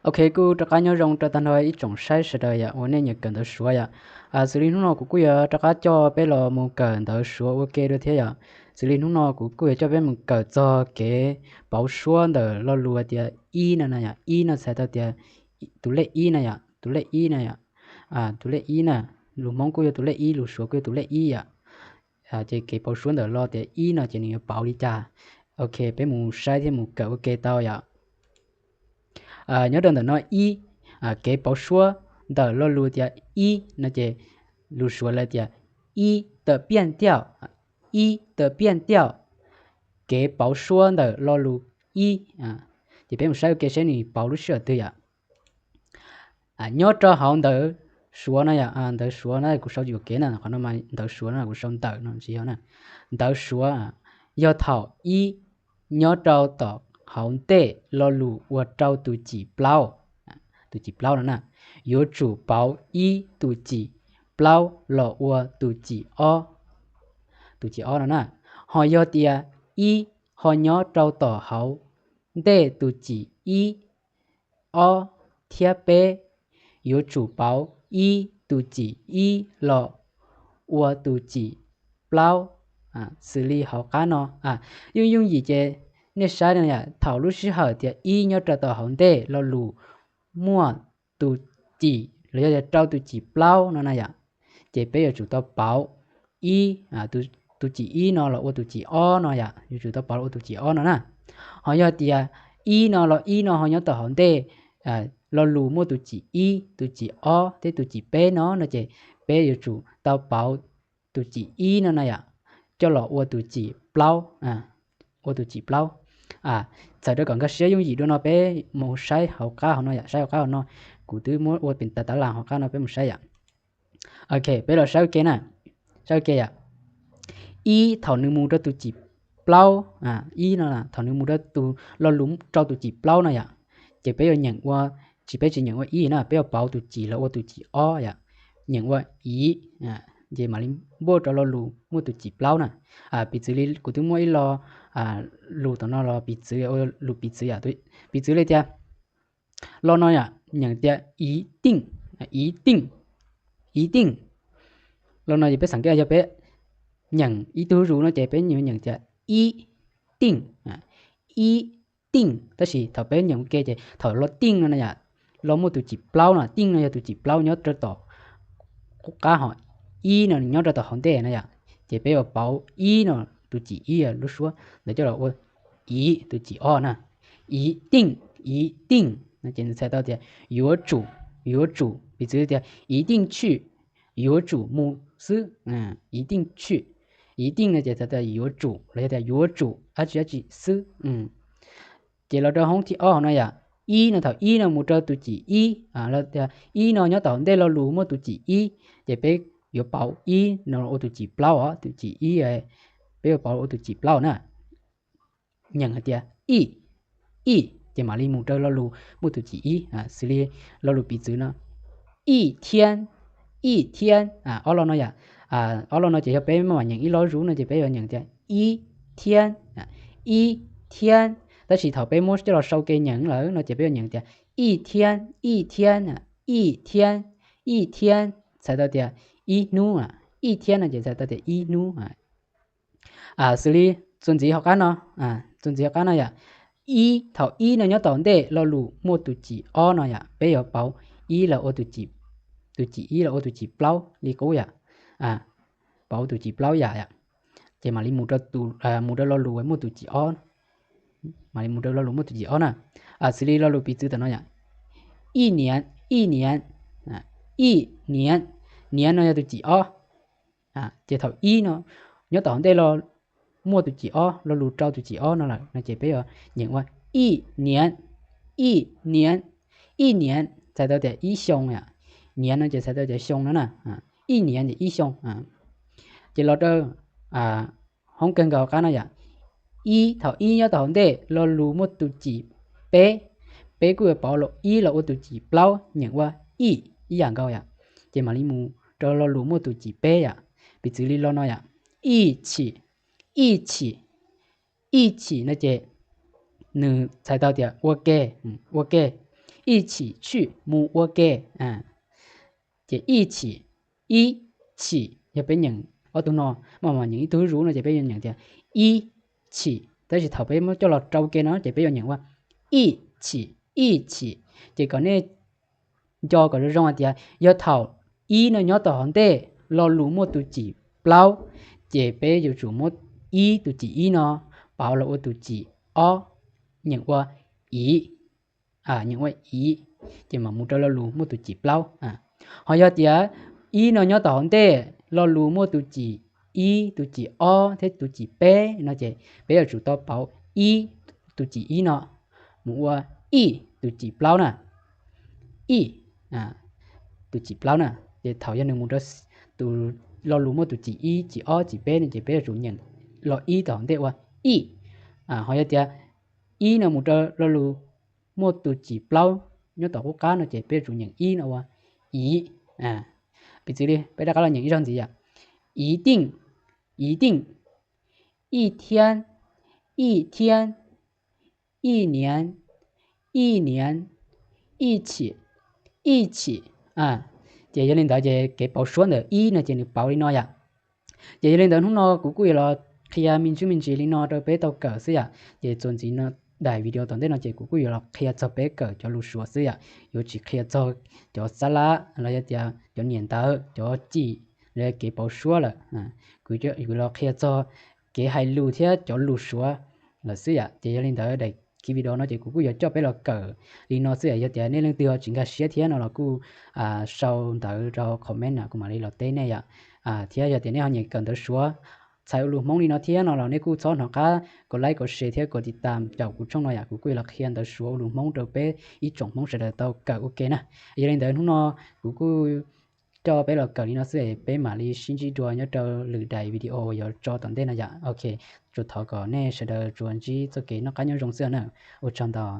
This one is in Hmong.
Ok, kuj rov qab nyob zoo rau tag nrho ib tsoom saib sawv daws yom, uas nej nyiam kawm ntawv Suav yom. Xws li hnub no kuv kuj yuav rov qab coj peb los mus kawm ntawv Suav ua ke dua thiab yom. Xws li hnub no kuv kuj yuav coj peb mus kawm txog kev pauv suab ntawm lo lus tias ib no na yom. Ib no txhais tau tias tus lej ib na yom, tus lej ib na yom. Tus lej ib na, lus Hmoob kuj yog tus lej ib, lus Suav kuj yog tus lej ib yom. Ces kev pauv suab ntawm lo tias ib no ces nws yuav pauv li cas? Ok, peb mus saib thiab mus kawm ua ke tau yom. Nyob rau ntawm no ib, kev pauv suab ntawm lo lus tias ib no ces lus Suav lawv tias ib tawm piaj tiaj, ib tawm piaj tiaj, kev pauv suab ntawm lo lus ib. Ces peb mus saib ua ke saib nws pauv lub sij hawm twg yom. Nyob rau hauv ntawv Suav no yom, ntawv Suav no kuv sau yuam kev na, qhov no mas ntawv Suav no kuv sau ntawm no tsis yog na. Ntawv Suav yog thaum ib nyob rau tom hauv ntej lo lus uas rau tus cim plaub, tus cim plaub no na, yuav tsum pauv ib tus cim plaub los ua tus cim ob, tus cim ob no na. Ho yog tias ib ho nyob rau tom hauv ntej tus cim ib, ob thiab peb, yuav tsum pauv ib tus cim ib los ua tus cim plaub, xws li hauv qab no. Yooj yooj yim ces nej saib no yom, thaum lub sij hawm tias ib nyob rau tom hauv ntej lo lus muaj tus cim los yog tias rau tus cim plaub no na yom, ces peb yuav tsum tau pauv ib, tus cim ib no los ua tus cim ob no yom, yuav tsum tau pauv los ua tus cim ob no na. Ho yog tias ib no los ib no ho nyob tom hauv ntej lo lus muaj tus cim ib, tus cim ob thiab tus cim peb no no ces peb yuav tsum tau pauv tus cim ib no na yom, coj los ua tus cim plaub, ua tus cim plaub. Txawm rau kom nkag siab yooj yim dua no peb mus saib hauv qab hauv no yom, saib hauv qab hauv no, kuv twb muab ua pem tas tab las hauv qab no peb mus saib yom. Ok, peb los saib ua ke na, saib ua ke yom. Ib thaum nws mus rau tus cim plaub, ib no thaum nws mus rau tus lo lus rau tus cim plaub no yom, ces peb yuav nyeem ua, tsis peb tsis nyeem ua ib na, peb yuav pauv tus cim los ua tus cim ob yom, nyeem ua ib, ces mam li npuaj rau lo lus muaj tus cim plaub na. Piv txwv li kuv twb muab ib lo lus tom no los piv txwv, lus piv txwv yom, piv txwv li tias lo no yom, nyeem tias ib tiaj, ib tiaj, ib tiaj. Lo no ces peb xav tias yog peb nyeem ib tug zus no ces peb yuav nyeem tias ib tiaj, ib tiaj. Tab sis thaum peb nyeem ua ke ces thaum lo tiaj no na yom, lo muaj tus cim plaub no, tiaj no yog tus cim plaub nyob rau tom qab ho ib no nyob rau tom hauv ntej na yom, ces peb yuav pauv ib no tus cim ib lub suab ntawd coj los ua ib tus cim ob na. Ib tiaj, ib tiaj no ces nws txhais tau tias yuav tsum, yuav tsum, piv txwv tias ib tiaj tshwm, yuav tsum mus xwb, ib tiaj tshwm. Ib tiaj no ces txhais tau yuav tsum los yog tias yuav tsum dab tsi dab tsi xwb. Ces los rau hoob thib ob hauv no yom, ib no thaum ib no mus rau tus cim ib, los tias ib no nyob tom hauv ntej lo lus muaj tus cim ib, ces peb yuav pauv ib no ua tus cim plaub os, tus cim ib, peb yuav pauv ua tus cim plaub na. Nyeem hais tias ij, ij ces mam li mus rau lo lus muaj tus cim ib, xws li lo lus piv txwv no, ij thiab, ij thiab, ob lo no yom. Ob lo no ces yog peb mam nyeem ib lo zus no ces peb yuav nyeem tias ib thiab, ib thiab. Tab sis thaum peb muab coj los sau ke nyeem lawm no ces peb yuav nyeem tias ij thiab, ij thiab, ij thiab, ij thiab, txhais tau tias ib hnub, ij thiab no ces txhais tau tias ib hnub. Xws li txuas ntxiv hauv qab no, txuas ntxiv hauv qab no yom, ib thaum ib no nyob tom ntej lo lus muaj tus cim ob no yom, peb yuav pauv ib los ua tus cim, tus cim ib los ua tus cim plaub li qub yom. Pauv tus cim plaub yam yom, ces mam li mus rau tus, mus rau lo lus muaj tus cim ob, mam li mus rau lo lus muaj tus cim ob na. Xws li lo lus piv txwv tam no yom, ij niam, ij niam, ij niam, niam no yog tus cim ob. Ces thaum ib no nyob tom hauv ntej lo muaj tus cim ob, lo lus rau tus cim ob no lawm no ces peb yuav nyeem ua ij niam, ij niam, ij niam txhais tau tias ib xyoo yom. Niam no ces txhais tau tias xyoo no na. Ij niam ces ib xyoo. Ces los rau hoob kawg nkaus qab no yom, ib thaum ib nyob tom hauv ntej lo lus muaj tus cim peb, peb kuj yuav pauv ib los ua tus cim plaub nyeem ua ij ib yam nkaus yom. Ces mam li mus rau lo lus muaj tus cim peb yom. Piv txwv li lo no yom, ij chim, ij chim, ij chim no ces nws txhais tau tias ua ke, ua ke. 一起去 mus ua ke. Ces 一起, 一起 yog peb nyeem ob tug no, mas nyeem ib tug zuj zus no ces peb yuav nyeem tias 一起, tab sis thaum peb muab coj los rau ke no ces peb yuav nyeem ua 一起, 一起. Ces kom nej nco kom zoo zoo hais tias yog thaum ib no nyob tom hauv ntej lo lus muaj tus cim plaub, ces peb yuav tsum muab ib, tus cim ib no pauv los ua tus cim ob, nyeem ua 一, nyeem ua 一, ces mam mus rau lo lus muaj tus cim plaub. Ho yog tias ib no nyob tom hauv ntej lo lus muaj tus cim ib, tus cim ob thiab tus cim peb no ces peb yuav tsum tau pauv ib, tus cim ib no mus ua 一, tus cim plaub na. 一, tus cim plaub na. Ces thaum yog nws mus rau tus lo lus muaj tus cim ib, cim ob, cim peb no ces peb yuav tsum nyeem lo ib tom hauv ntej ua 一. Ho yog tias ib no mus rau lo lus muaj tus cim plaub nyob tom qub qab no ces peb yuav tsum nyeem ib no ua 一. Piv txwv li peb rov qab los nyeem ib zaug ntxiv yom: 一定, 一定, 一天, 一天, 一年, 一年, 一起, 一起. Ces yog li ntawd ces kev pauv suab ntawm ib no ces nws pauv li no yom. Ces yog li ntawd hnub no kuv kuj yuav los qhia me ntsis me ntsis li no rau peb tau kawm xwb yom. Ces txuas ntxiv no daim video tom ntej no ces kuv kuj yuav los qhia txog peb kawm cov lus Suav xwb yom. Yuav tsis qhia txog cov xab lab los yog tias cov niam ntawv, cov cim, los yog kev pauv suab lawm. Kuv yuav los qhia txog kev hais lus thiab cov lus Suav lawm xwb yom. Ces yog li ntawd daim video no ces kuv kuj yuav coj peb los kawm li no xwb yom. Yog tias nej leej twg ho tsis nkag siab thiab no los kuj sau ntawv rau comment na, kuv mam li los teb nej yom. Thiab yog tias nej ho nyiam kawm ntawv Suav txhais ua lus Hmoob li no thiab no los nej kuj txhob hnov qab kom like, kom share thiab kom tiv tam caum kuv tshooj no yom. Kuv kuj yuav los qhia ntawv Suav ua lus Hmoob rau peb ib tsoom Hmoob sawv daws tau kawm ua ke na. Yog li ntawd hnub no kuv kuj coj peb los kawm li no xwb, peb mam li sib ntsib dua nyob rau lwm daim video uas yuav tso tom ntej no yom. Ok, tsuas thov kom nej sawv daws tsuas ntsib txoj kev noj qab nyob zoo xwb na. Ua tsaug ntau.